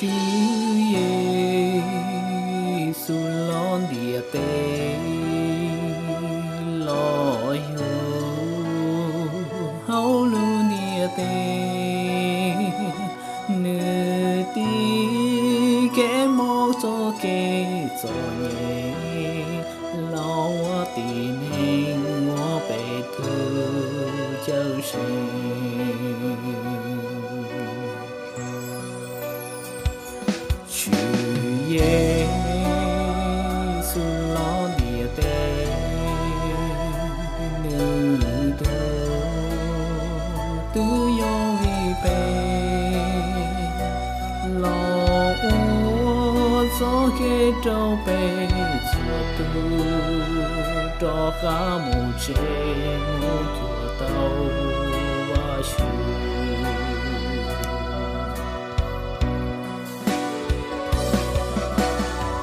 Tswv Yexus los ntiaj teb los yug hauv lub ntiaj teb, nws tiv kev mob txoj kev txom nyem los ua tib neeg ua peb tug cawm seej. Tswv Yexus los ntiaj teb, nws tus twb yog vim peb los ua txoj kev rau peb txhua tus rov qab mus tsev mus cuag tau Vajtswv.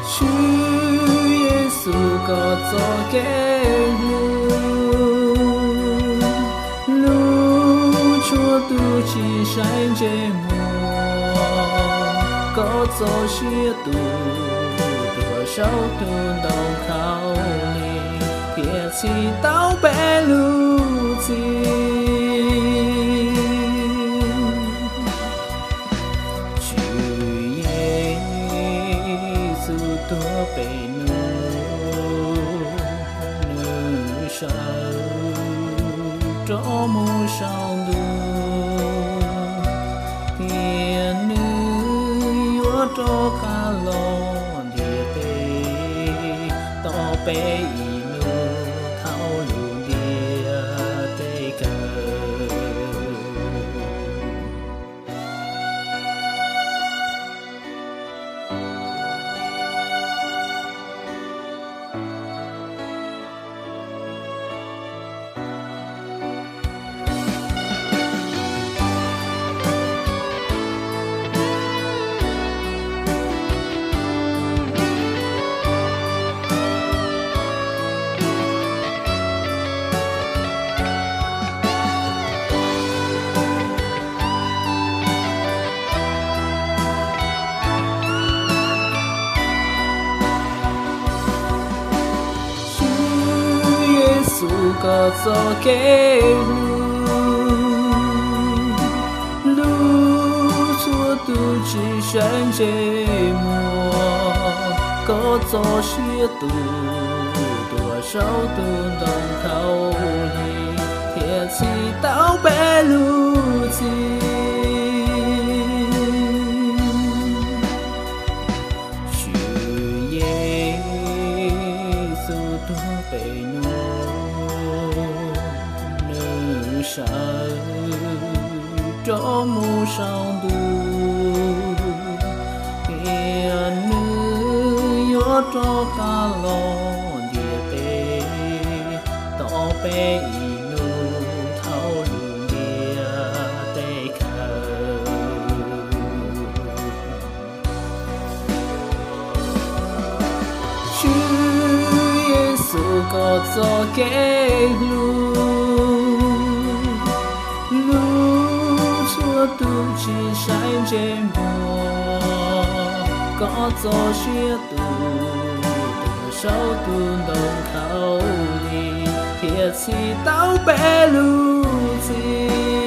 Tswv Yexus, koj txoj kev hlub, hlub txhua tus tsis saib ntse muag, koj txoj sia tu tuag saum tus ntoo khaub lig thiaj txhim tau peb lub txim. Tswv Yexus tuag peb hnub, nws sawv rov mus saum ntuj, thiab nws yuav rov qab los ntiaj teb tos peb ib hnub thaum lub ntiaj teb kawg. Tswv Yexus, koj txoj kev hlub, hlub txhua tus tsis saib ntse muag, koj txoj sia tu tuag saum tus ntoo khaub lig thiaj txhim tau peb lub txim. Tswv Yexus tuag peb hnub, nws sawv rov mus saum ntuj, thiab nws yuav rov qab los ntiaj teb tos peb ib hnub thaum lub ntiaj teb kawg. Tswv Yexus, koj txoj kev hlub, hlub txhua tus tsis saib ntse muag, koj txoj sia tu tuag saum tus ntoo khaub lig thiaj txhim tau peb lub txim.